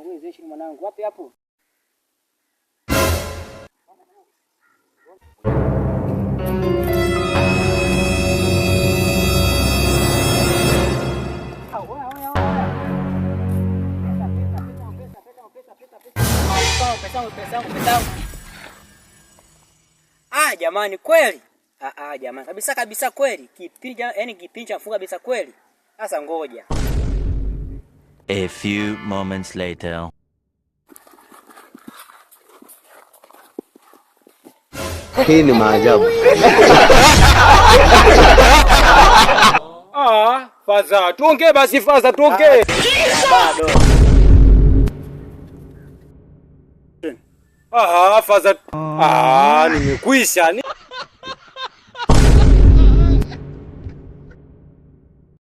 Mwanangu, mwanangu. Wapi hapo? Ah, jamani kweli. Ah, ah, jamani kabisa kabisa kweli. Kipindi yani kipindi cha mfunga kabisa kweli. Sasa ngoja. A few moments later. Hii ni maajabu. Ah, faza, tuongee basi faza, tuongee. Bado. Ah, faza. Ah, nimekwisha.